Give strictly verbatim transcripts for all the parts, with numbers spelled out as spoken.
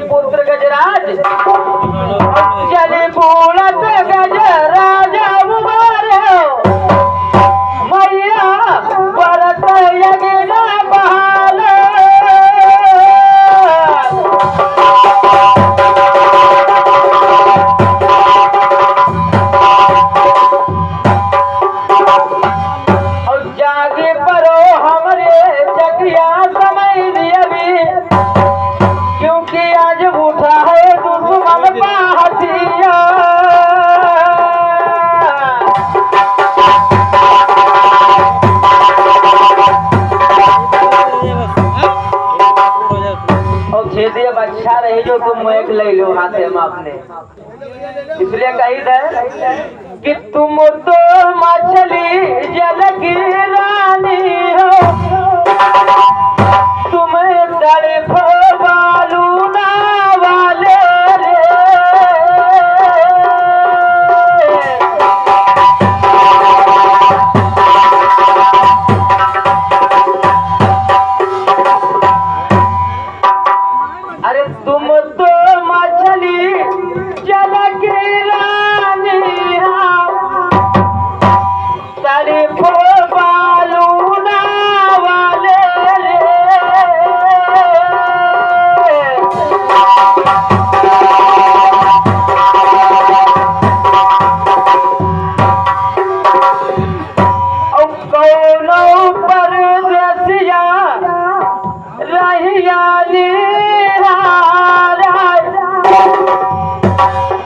पुत्र गजराज, चली बूढ़त गजराज उबारे हो, मैया बरत यज्ञ बहाले। और जागी परो हमरे जगिया समय दियबी, क्योंकि आज उठा है दुश्मन का हथियार। और छेदी अब अच्छा रही जो तुम माइक ले लो हाथे में अपने। इसलिए कही दे कि तुम तो मछली जल की रानी हो, तुम्हें तड़प बालू ना वाले रे। अरे तुम तो मछली जल की रानी हो, तड़प बालू ना वाले रे। और कौनो परदेसिया रहिया निहारा,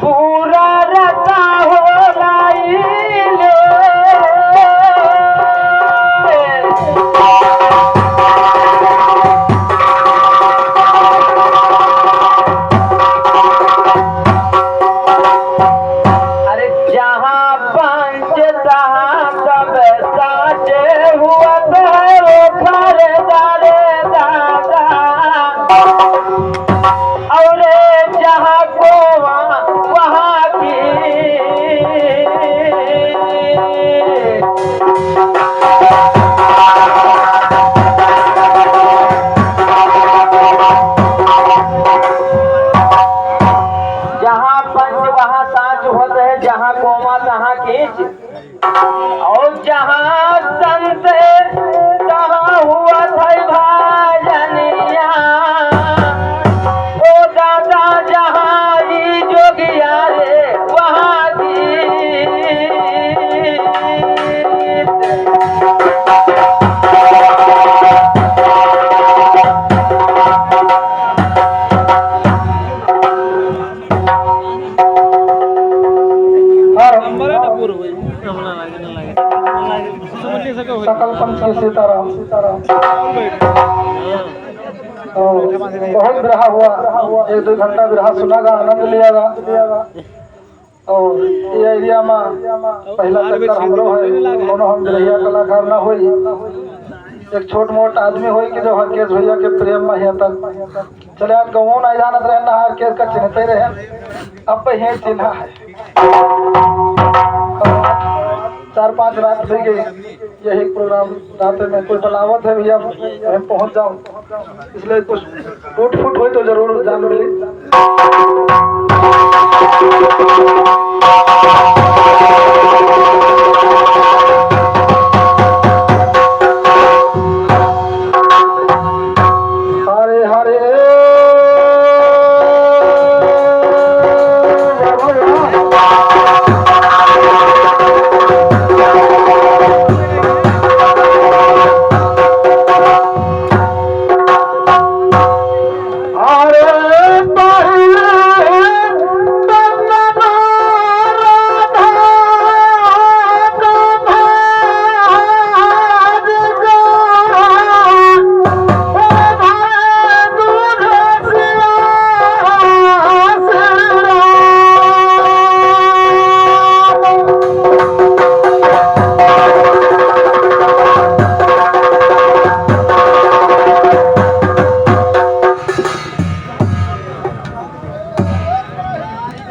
पूरा रता हो लाइले। अरे जहाँ पंच तहाँ सब साचे हुआ तो है वो खरीदारे दादा। और जहाँ को वहाँ, वहाँ की। जहाँ पंच वहाँ साँच होत है, जहाँ कोमा तहाँ कीच। और जहाँ संत तहाँ हुआ था भाजनिया। ओ दादा जहाँ ई जोगिया रे वहाँ गीत। हर सकल पंच के सीताराम। तो बहुत बिरहा हुआ, एक दो घंटा बिरहा सुना गा, आनंद लिया गा। और ये एरिया में पहला चक्कर हमरो है, कोनो हम बिरहिया कलाकार ना होई, एक छोट मोट आदमी होई कि जो हरकेश भैया के प्रेम में हियाँ तक चले। आज गवो ना जानत रहे, ना हरकेश का चिन्हते रहे, अब ही चिन्हा है। चार पांच रात हो गई, यही प्रोग्राम रात में कोई बुलावत है भैया, हम पहुंच जाओ, इसलिए कुछ टूट फूट होई तो जरूर जान मिली।